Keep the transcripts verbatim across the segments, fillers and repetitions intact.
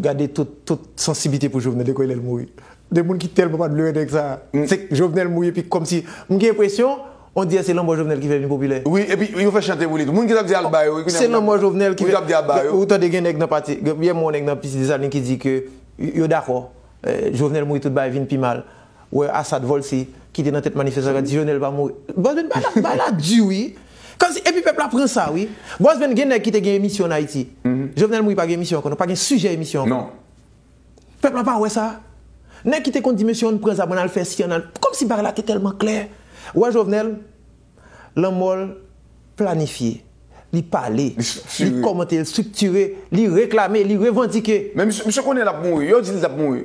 Gade tout, tout sansiblite pou Jovenel depi lè l mouri. De moun ki tèlman pa t vle wè nèg sa. Se Jovenel mouri epi kòmsi, m gen enpresyon, on dirè se lanmò Jovenel ki fè l vin popilè. Wi, epi yo fè chante pou li tou. Moun ki t ap di al ba yo, wi, kounye a se lanmò Jovenel ki fè. Moun k ap di al ba yo. Ou tande gen nèg nan pati, yè m wè yon nèg nan Piti Desalin ki di ke yo dakò, eh, Jovenel mouri tout bagay vin pi mal. Wè Assad Volcy ki te nan tèt manifestasyon la di Jovenel pa mouri. Bòs Ben, bagay la, bagay la di wi. Kòmsi, epi pèp la pran sa wi. Bòs Ben, gen nèg ki te gen emisyon an Ayiti. Jovenel mouri, pa gen emisyon ankò non, pa gen sijè emisyon ankò. Non. Pèp la pa wè sa. Nèg ki te konn di mesye ann pran zam, ann al fè si, ann al, kòmsi bagay la te tèlman klè. Wè Jovenel, lanmò l planifye, li pale, li kòmante, li estriktire, li reklame, li revandike. Men misye, misye konnen l ap mouri, yo di l t ap mouri.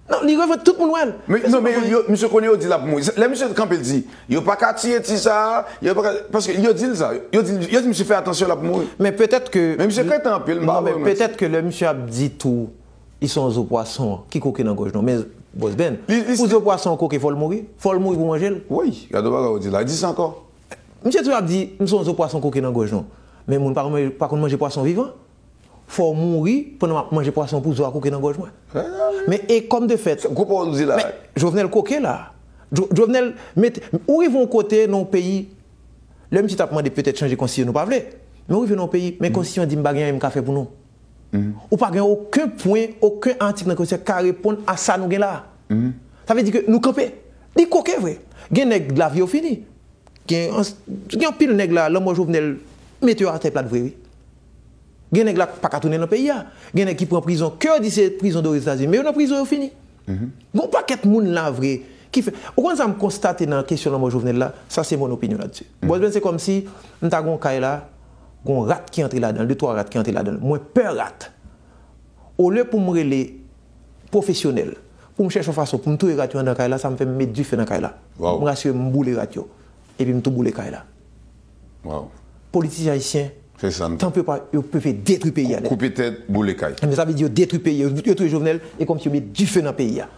Non, li revandike, tout moun wè l. Men, non, men yo, misye konnen yo di l ap mouri. Lè misye kanpe l di, yo pa ka tiye ti sa a, yo pa ka, paske yo di l sa, yo di, yo di misye fè atansyon l ap mouri. Men petèt ke. Men misye kreten anpil, m pa wè. Non, men petèt ke lè misye ap di tou, li se yon zo pwason ki koke nan gòj nou. Men, Bòs Ben, pou zo pwason koke, fò l mouri? Fò l mouri pou manje l? Wi, gade bagay ou di la, di sa ankò. Misye toujou ap di, m se yon zo pwason koke nan gòj nou. Men moun pa konn manje, pa konn manje pwason vivan. Fò w mouri pandan m ap manje pwason pou zo a koke nan gòj mwen. Men e kòm de fèt. Gwo pawòl ou di la. Men Jovenel koke la. Jo-, Jovenel mete, ou rive yon kote nan yon peyi, lè misye t ap mande petèt chanje konstitisyon nou pa vle. Men ou rive nan yon peyi, men konstitisyon an di m pa gen anyen m ka fè pou nou. Ou pa gen okenn pwen, okenn atik nan konstitisyon ka reponn a sa nou gen la. Sa vle di ke nou kanpe. Li koke vre. Gen nèg lavi yo fini. Gen, gen anpil nèg la, lanmò Jovenel mete yo atè plat vre wi. Gen nèg la pa ka tounen nan peyi a. Gen nèg ki pran prizon, ke yo di se prizon doré Etazini, men yo nan prizon yo fini. Gen yon pakèt moun la vre ki fè. Ou konn sa m konstate nan kesyon lanmò Jovenel la? Sa se mon opinyon la dsi. Bòs Ben, se kòmsi m ta gen yon kay la, gen yon rat ki antre ladan l, de twa rat ki antre ladan l. Mwen pè rat. Olye pou m rele pwofesyonèl, pou m chèche yon fason pou m touye rat yo anndan kay la, sa m fè m met dife nan kay la. M rasire m, m boule rat yo. Epi m tou boule kay la. Politisyen ayisyen, tanpri pa, yo prefe detwi peyi a nèt. Koupe tèt, boule kay. Men sa vle di yo detwi peyi a, yo, yo touye Jovenel, e kòmsi yo met dife nan peyi a.